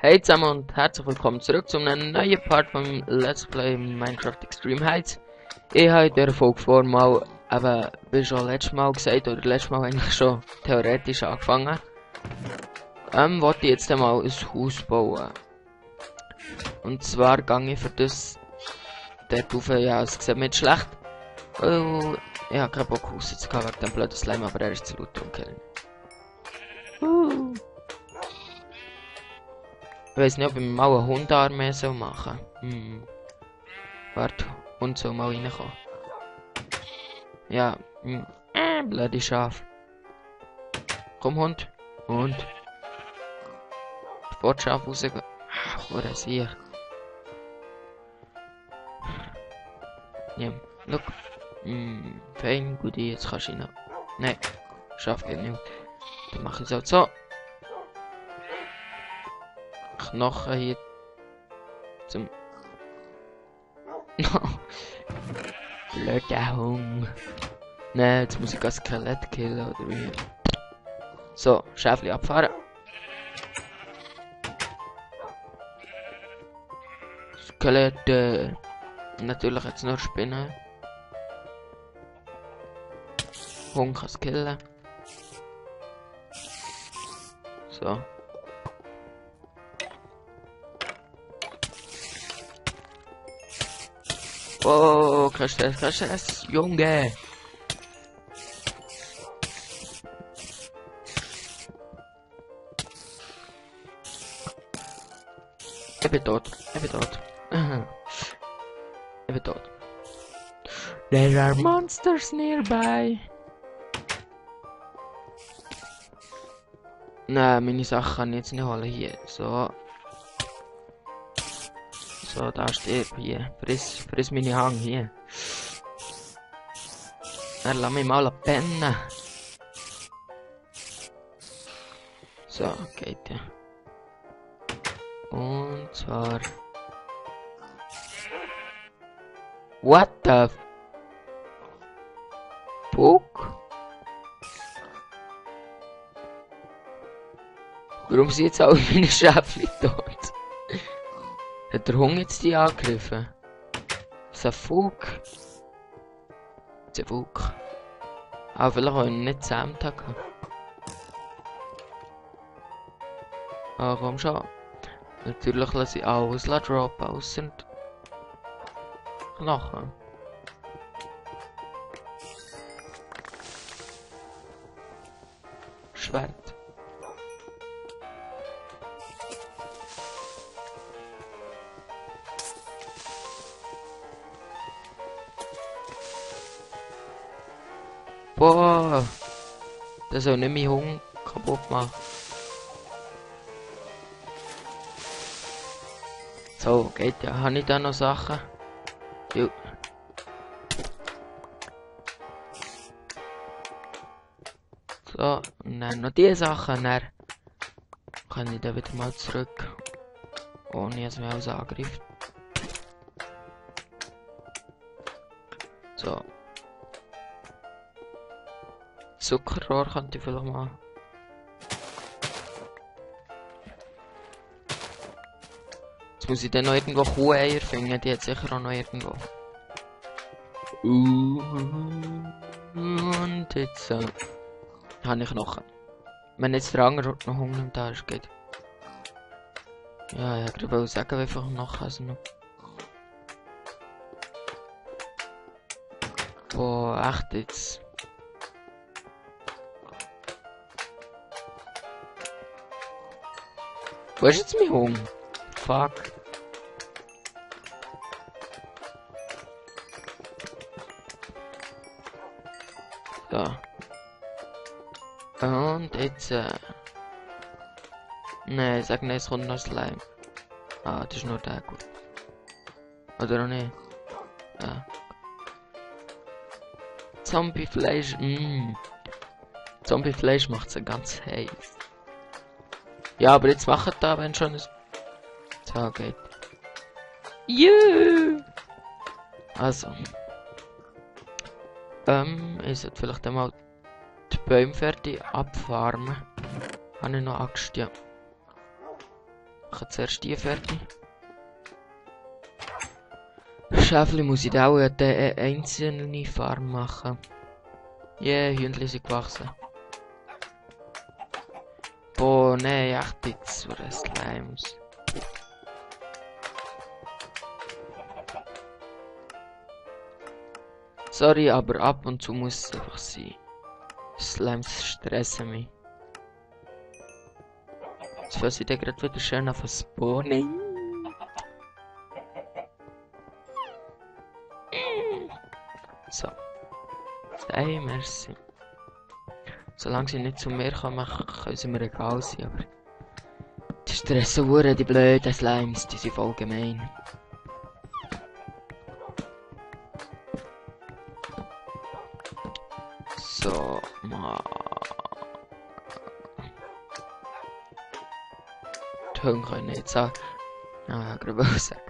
Hey zusammen und herzlich willkommen zurück zu einem neuen Part von Let's Play Minecraft Extreme Heights. Ich habe in dieser Folge vor mal, wie schon letztes Mal gesagt, oder letztes Mal eigentlich schon theoretisch angefangen, wollte ich jetzt einmal ein Haus bauen. Und zwar gehe ich für das dort rauf, ja, es sieht mir nicht schlecht, weil ich habe keinen Bock Haus zu haben wegen dem blöden Slime, aber er ist zu laut umgekehrt. Ich weiß nicht, ob ich mal eine Hundarmee soll machen soll. Warte, Hund soll mal reinkommen. Ja, blöde Schaf. Komm, Hund. Hund. Bevor das Schaf rausgeht. Oder sieh. Ja, look. Fein, gut, jetzt kannst du rein. Nein, Schaf geht nicht. Dann mache ich es auch so. Knochen hier zum blöder Hund. Ne, jetzt muss ich ein Skelett killen oder wie. So, Schäfli abfahren. Skelett. Natürlich jetzt nur Spinnen. Hund kann es killen. So. Oh, kein Stress, Junge! Ich bin tot. Ich bin tot. Ich bin tot. There are monsters nearby. Nein, meine Sachen kann ich jetzt nicht holen hier. So. So, da steht hier. Friss meine Hang hier. Lass mich mal pennen. So, geht ja. Und zwar. What the fuck? Warum sind jetzt alle meine Schäfchen tot? Hat der Hund jetzt die angegriffen? Was ein Fug? Was ein Fug? Ah, vielleicht habe ich ihn nicht zusammentaggen. Ah, komm schon. Natürlich lasse ich alles droppen, ausser Knochen. Schwert. Boah, das soll nicht mein Hund kaputt machen. So, geht ja. Habe ich da noch Sachen? Jo. So, und dann noch die Sachen. Dann kann ich da wieder mal zurück. Ohne dass mich alles angreift. So. Zuckerrohr könnte ich vielleicht mal. Jetzt muss ich dann noch irgendwo Kuheier finden, die hat sicher auch noch irgendwo. Und jetzt habe ich noch. Wenn jetzt der andere noch Hunger da ist, geht. Ja, ich wollte sagen, wie viel noch also noch. Boah, echt jetzt. Wo ist jetzt mein Hund? Fuck. So. Und jetzt, nein, sag nicht, es kommt noch Slime. Ah, das ist nur der, gut. Oder auch nicht? Ja. Zombiefleisch, Zombiefleisch macht es ganz heiß. Ja, aber jetzt macht da, wenn schon es so geht. Also. Ich sollte vielleicht einmal die Bäume fertig abfarmen. Habe ich noch Axt, ja. mache zuerst die fertig. Schäfli muss ich auch eine einzelne Farm machen. Yeah, Hündchen sind gewachsen. Boah, nein, echt jetzt für Slimes. Sorry, aber ab und zu muss es einfach sein. Slimes stressen mich. Jetzt fange ich gerade wieder schön auf Spawnen. So. Hey, merci. Solange sie nicht zu mir kommen, können sie mir egal sein, aber... Die stressen hure, die blöden Slimes, die sind voll gemein. So, mal... Die Hunde können nicht sagen. Ah, gerade was sagen.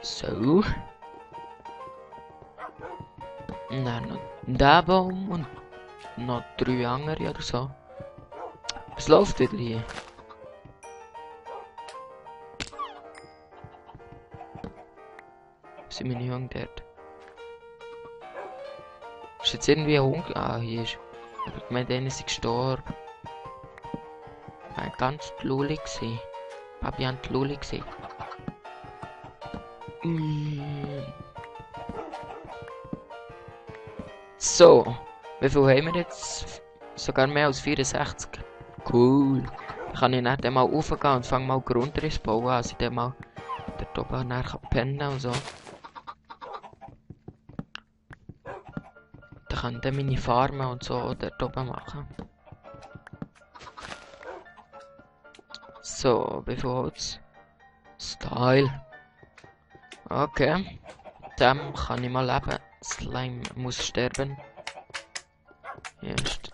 So. Und dann noch der Baum und noch 3 andere oder so. Was läuft wieder hier? Sind meine Hunde dort? Ist jetzt irgendwie ein Hund? Ah, hier ist. Aber ich meine, einer ist gestorben. War ganz lulig gewesen. Papi hat lulig gesehen. So, wie viel haben wir jetzt? Sogar mehr als 64. Cool. Dann kann ich nicht einmal raufgehen und fange mal Grundriss bauen, also ich dann mal dort oben nachher pennen und so. Dann kann ich dann meine Farmen und so dort oben machen. So, wie viel Holz? Style. Okay. Dem kann ich mal leben. Slime muss sterben. Jetzt.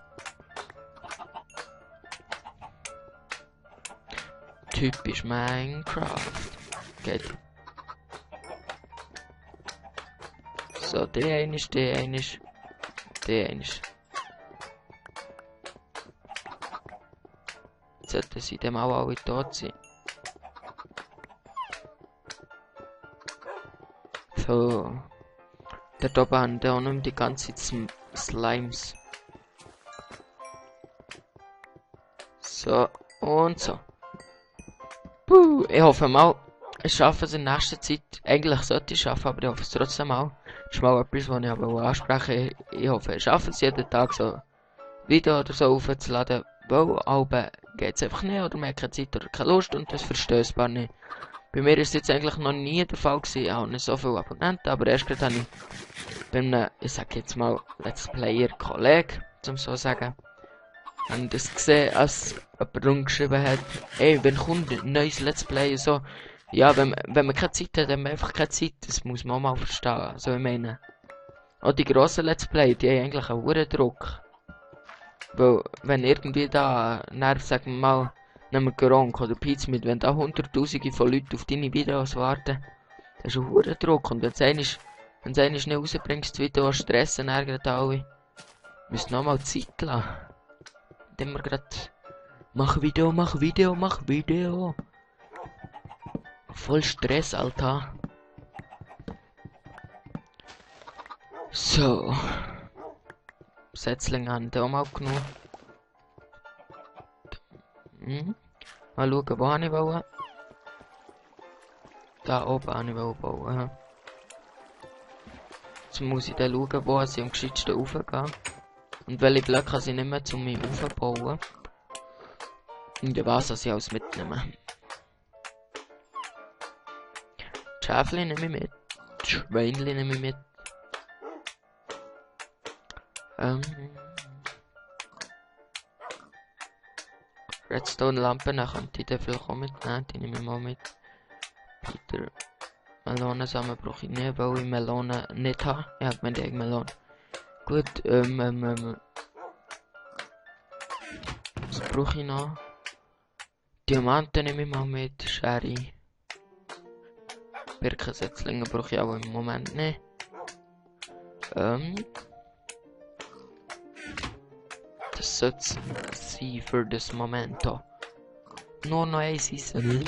Typisch Minecraft. Geht. So, der eine ist, der eine ist, der eine ist. Jetzt sollten sie dem auch alle tot sein. So. Der oben haben da auch noch die ganze Zeit Slimes. So, und so. Puh, ich hoffe mal, ich schaffe es in nächster Zeit. Eigentlich sollte ich es schaffen, aber ich hoffe es trotzdem auch. Das ist mal etwas, was ich aber anspreche. Ich hoffe, ich schaffe es jeden Tag so Video oder so aufzuladen. Weil aber geht es einfach nicht oder man hat keine Zeit oder keine Lust und das verstößbar nicht. Bei mir ist es jetzt eigentlich noch nie der Fall gewesen. Ich habe nicht so viele Abonnenten, aber erst gerade habe ich bei einem, ich sag jetzt mal, Let's Player Kollege, zum so sagen, habe ich das gesehen, als jemand rumgeschrieben hat, ey, wenn kommt ein neues Let's Play, so, ja, wenn man keine Zeit hat, dann hat man einfach keine Zeit, das muss man auch mal verstehen, also ich meine, auch die grossen Let's Play, die haben eigentlich einen hohen Druck, weil, wenn irgendwie da, sagen wir mal, nehmen wir Gronk oder Pizza mit, wenn da hunderttausende von Leuten auf deine Videos warten, das ist ein hoher Druck, und wenn es einmal nicht rausbringst, das Video stressen, ärgert alle. Müsst nochmal Zeit lassen. Indem wir grad... Mach Video. Voll Stress, Alter. So. Setzlinge haben da auch mal genug. Mal schauen, wo ich bauen. Da oben habe ich bauen. Jetzt muss ich dann schauen, wo sie am gescheitsten raufgehen. Und welche Blöcke kann sie nicht mehr zu mir aufbauen. Und was ich alles mitnehmen. Die Schäfchen nehme ich mit. Die Schweinchen nehme ich mit. Redstone-Lampen, dann könnte ich den vielleicht auch mitnehmen. Die nehme ich mal mit. Peter. Melonensamen brauche ich nicht, weil ich Melonen nicht habe. Ja, ich meine, die Melonen. Gut, was brauche ich noch? Diamanten nehme ich mal mit, Sherry. Birkensetzlinge brauche ich auch im Moment nicht. Das sollte es sein für das Momento. Nur noch ein Season.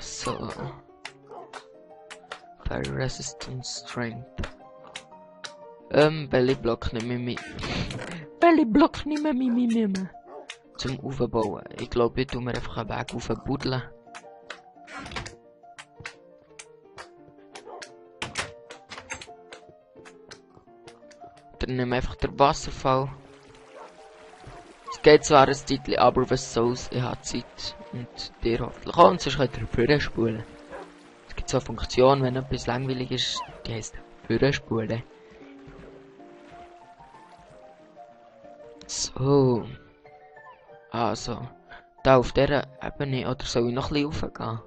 So. Fire Resistance Strength. Bellyblock nehme ich mit. Bellyblock nehme ich mit. Zum Aufbauen. Ich glaube, ich tue mir einfach einen Weg aufbuddeln. Dann nehme ich einfach den Wasserfall. Es geht zwar ein Zeitchen, aber was soll's, ich habe Zeit. Und dir hoffentlich auch, und sonst könnt ihr vorspulen. Es gibt so eine Funktion, wenn etwas langweilig ist, die heisst vorspulen. So. Also. Da auf dieser Ebene, oder soll ich noch ein bisschen raufgehen?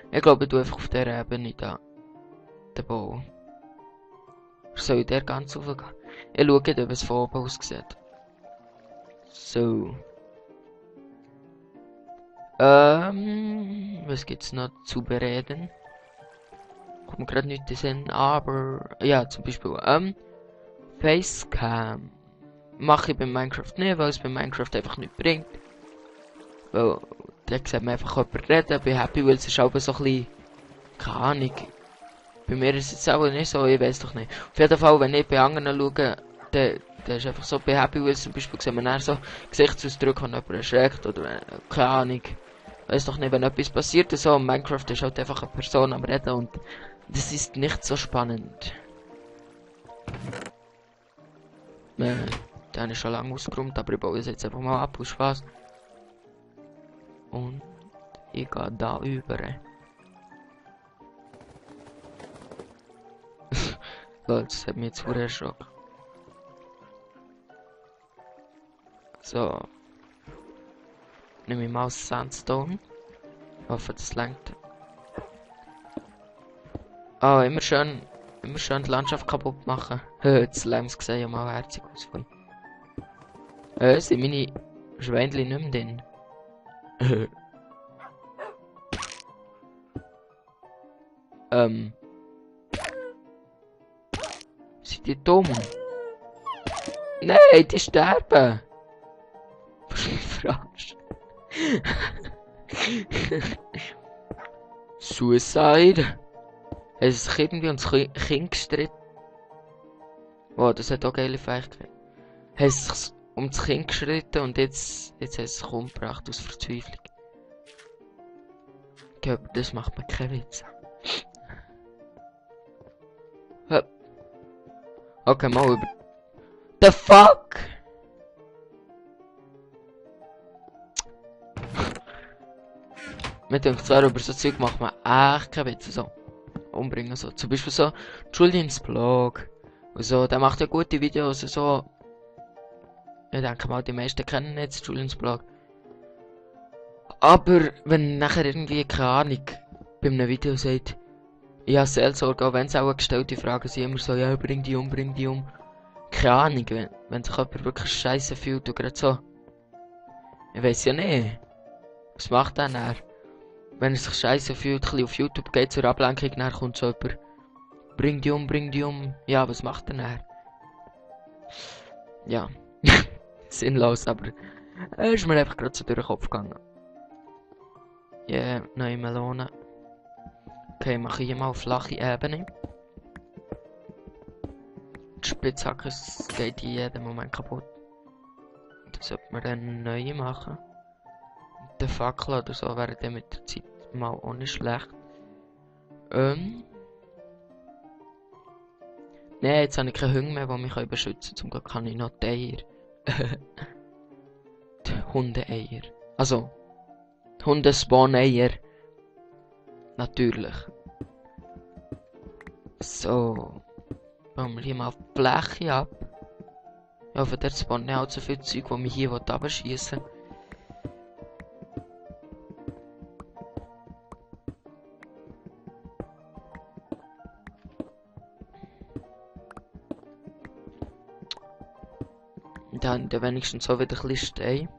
Ich glaube, ich tue einfach auf dieser Ebene da den Bau. Oder soll ich der ganz raufgehen? Ich schaue, ob es von oben aussieht. So. Was gibt's noch zu bereden? Kommt gerade nicht in den Sinn, aber ja, zum Beispiel Facecam mache ich bei Minecraft nicht, weil es bei Minecraft einfach nicht bringt. Weil da sieht man einfach jemanden reden, bei Happy Wheels ist auch so ein bisschen, keine Ahnung. Bei mir ist es auch nicht so, ich weiß doch nicht. Auf jeden Fall, wenn ich bei anderen schaue, dann ist einfach so, bei Happy Wheels zum Beispiel sehen wir dann so Gesichtsausdrücke, wenn jemand erschreckt oder keine Ahnung. Weiß doch nicht, wenn etwas passiert, so Minecraft ist halt einfach eine Person am Reden und das ist nicht so spannend. Den habe ich schon lange ausgeräumt, aber ich baue es jetzt einfach mal ab, aus Spaß. Und ich gehe da über. Leute, das hat mich jetzt vorher erschrocken. So. Nehme ich mal Sandstone. Ich hoffe, das langt. Oh, immer schön die Landschaft kaputt machen. Das Lems gesehen, mal herzig ausfallen. Sind meine Schweinchen nicht mehr drin? Sind die dumm? Nein, die sterben! Was mich verarscht? Suicide? Es ist irgendwie ums Kind gestritten. Wow, das hat auch geile Fähigkeit. Es ist sich ums Kind gestritten und jetzt hat es sich umgebracht aus Verzweiflung. Ich glaube, das macht mir keinen Witz. Okay, mal über... The fuck? Mir denkt zwar, über so Zeug macht man echt keinen Witz. So. Umbringen so. Zum Beispiel so Julians Blog. Und so, der macht ja gute Videos und so. Ich denke mal, die meisten kennen jetzt Julians Blog. Aber wenn nachher irgendwie, keine Ahnung, bei einem Video sagt, ja, Seelsorge, auch wenn es auch gestellte Fragen sind, immer so, ja, bring die um. Keine Ahnung, wenn sich jemand wirklich scheiße fühlt und gerade so. Ich weiß ja nicht. Was macht er dann? Wenn er sich scheiße fühlt, ein bisschen auf YouTube geht zur Ablenkung, dann kommt so jemand, bring die um. Ja, was macht er dann? Ja. Sinnlos, aber ist mir einfach gerade so durch den Kopf gegangen. Ja, yeah, neue Melone. Okay, mache ich hier mal flache Ebene. Die Spitzhacke geht in jedem Moment kaputt. Das sollte man dann neu machen. Die Fackel oder so wäre dann mit der Zeit mal auch nicht schlecht. Nein, jetzt habe ich keine Hunde mehr, die mich beschützen können. Zum Glück kann ich noch die Eier. Die Hunde-Eier. Also, die Hundespawn-Eier. Natürlich. So. Bauen wir hier mal die Fläche ab. Ich hoffe, der spawnt nicht allzu viel Zeug, das mich hier abschießen will. Dann wenigstens so wieder ein bisschen Stein.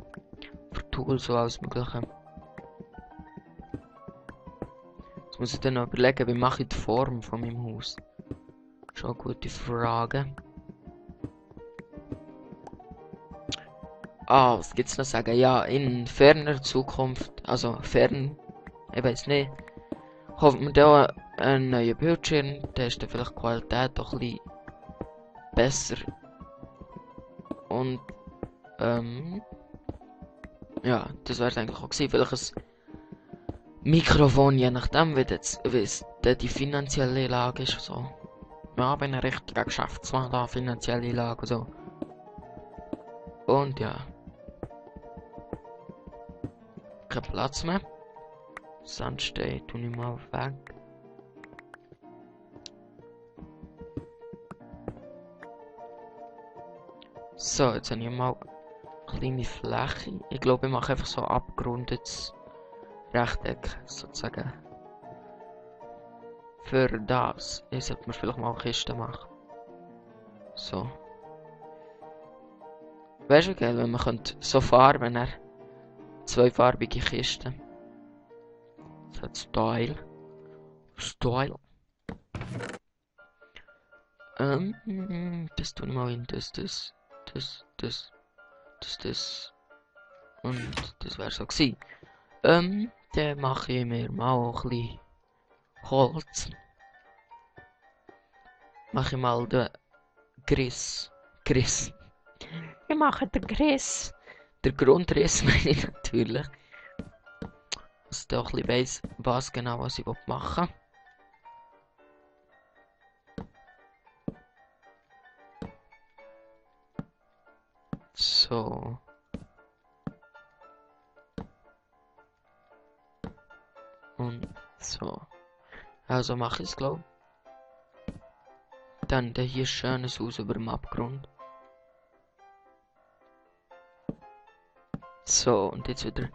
Für Tools so alles Mögliche. Jetzt muss ich dann noch überlegen, wie mache ich die Form von meinem Haus. Schon eine gute Frage. Was gibt's noch sagen? Ja, in ferner Zukunft, also fern, ich weiß nicht, hoffen wir da einen neuen Bildschirm, da ist dann vielleicht die Qualität doch ein bisschen besser. Und, ja, das wäre eigentlich auch gewesen. Vielleicht ein Mikrofon, je nachdem, wie die finanzielle Lage ist. So. Ja, bin ein richtiger Geschäftsmann da, finanzielle Lage und so. Und ja. Kein Platz mehr. Sandstein tue ich mal weg. So, jetzt habe ich mal eine kleine Fläche. Ich glaube, ich mache einfach so abgerundetes Rechteck, sozusagen. Für das. Jetzt sollte man vielleicht mal Kisten machen. So. Weißt du, geil, wenn man könnte so farben, dann zweifarbige Kisten. So Style. Style. Das tun wir mal in das. Und das wäre so gewesen. Dann mache ich mir mal ein bisschen Holz. Mache ich mal den Griss. Ich mache den Griss. Der Grundriss meine ich natürlich. Dass ich auch ein bisschen weiss, was genau was ich machen will. So. Und so. Also mache ich es, glaube ich. Dann der hier schönes Haus über dem Abgrund. So, und jetzt wieder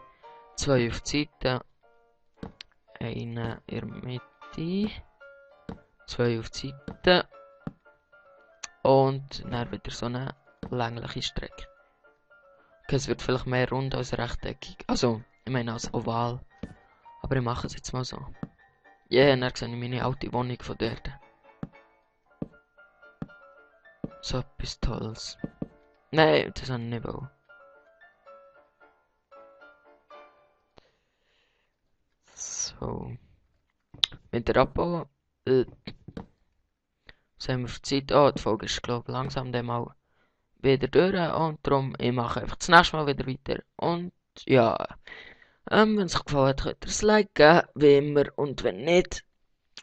zwei auf die Seite. Eine in der Mitte. Zwei auf die Seite. Und dann wieder so eine längliche Strecke. Okay, es wird vielleicht mehr rund als rechteckig. Also, ich meine als oval. Aber ich mache es jetzt mal so. Ja, yeah, dann sehe ich meine alte Wohnung von dort. So etwas Tolles. Nein, das habe ich nicht wollen. So. Mit der Abbau. Was haben wir für Zeit? Oh, die Folge ist, glaube ich, langsam dann mal wieder durch. Und darum, ich mache einfach das nächste Mal wieder weiter. Und ja. Wenn es euch gefallen hat, könnt ihr ein Like geben, wie immer. Und wenn nicht,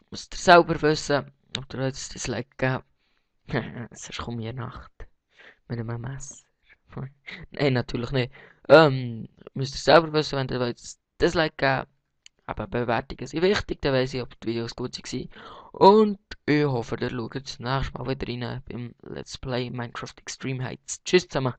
müsst ihr selber wissen, ob ihr heute ein Like geben. Sonst kommt mir Nacht mit einem Messer. Nein, natürlich nicht. Müsst ihr selber wissen, wenn ihr wollt, das Like geben. Aber Bewertungen sind wichtig, dann weiss ich, ob die Videos gut waren. Und ich hoffe, ihr schaut das nächste Mal wieder rein beim Let's Play Minecraft Extreme Heights. Tschüss zusammen.